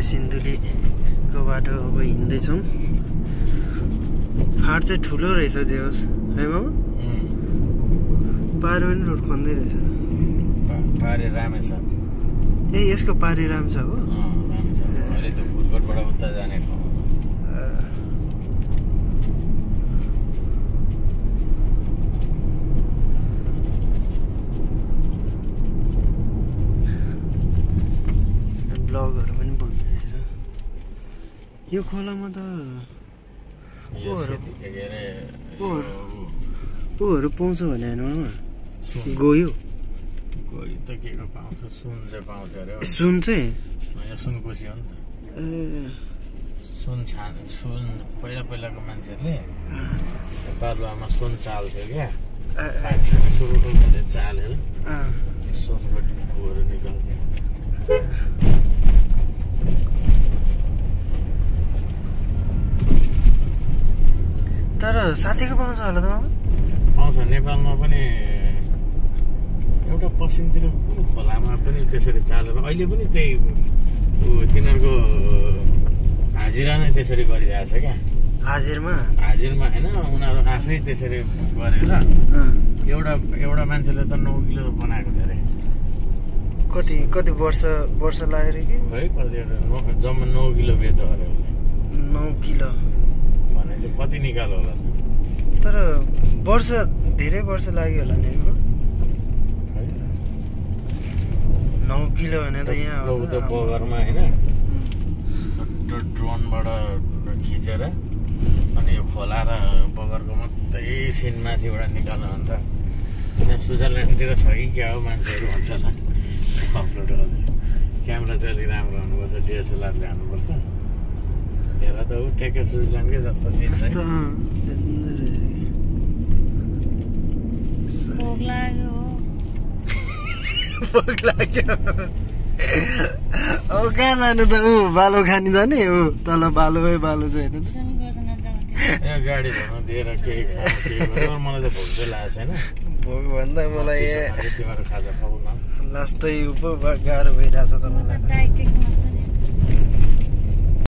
सिन्धुलीको बाटो अब हिँड्दैछौँ। हाट चाहिँ ठुलो रहेछ जे होस् है मामा? पारे पनि रोड खन्दै रहेछ। पारे रामेछाप। ए यसको पारे रामेछाप हो? रामेछाप अहिले त फुलकोटबाट उता जाने ठाउँ। ब्लगहरू पनि बन्दै रहेछ। यो खोलामा त ऊहरू पाउँछ भने होइन मामा? गयो गयो त के को पाउँछ? सुन चाहिँ पाउँछ अरे। सुन चाहिँ यहाँ सुनकोसी हो नि त। सुन पहिला पहिलाको मान्छेहरूले बालुवामा सुन चाल्थ्यो क्या। सुरुको चालेर सुनको ढुङ्गोहरू निकाल्थ्यो। तर साँच्चैको पाउँछ होला त मामा? पाउँछ। नेपालमा पनि एउटा पश्चिमतिर कुन खोलामा पनि त्यसरी चालेर अहिले पनि त्यही तिनीहरूको हाजिरा नै त्यसरी गरिरहेछ क्या। हाजिरमा होइन, उनीहरू आफै त्यसरी गरेर एउटा मान्छेले त 9 किलो बनाएको थियो अरे। कति वर्ष लाग्यो कि? है कति जम्मा 9 किलो बेच्छ अरे उसले। 9 किलो भने चाहिँ कति निकाल्यो होला? तर धेरै वर्ष लाग्यो होला नि। 9 किलो भने त यहाँ उता बगरमा होइन ड्रोनबाट खिचेर अनि यो खोला र बगरको मात्रै सिनमाथिबाट निकाल्नु अन्त यहाँ स्विजरल्यान्डतिर छ कि क्या हो मान्छेहरू भन्छ होला। अपलोड गर्दै क्यामेरा चाहिँ अलिक राम्रो हुनुपर्छ, डिएसएलआरले हान्नुपर्छ। हेर त ऊ ठ्याक्कै स्विजरल्यान्डकै जस्तो सिन छ। भोक लाग्यो। अब कहाँ जानु त? बालो खानी जाने हो तल बालो छ हेर्नु। गाडी धुन दिएर केही मलाई त भोक चाहिँ लागेको छैन। भोक भन्दा मलाई तिमीहरू खाजा खाऊ न। लास्टै गाह्रो भइरहेछ त मलाई।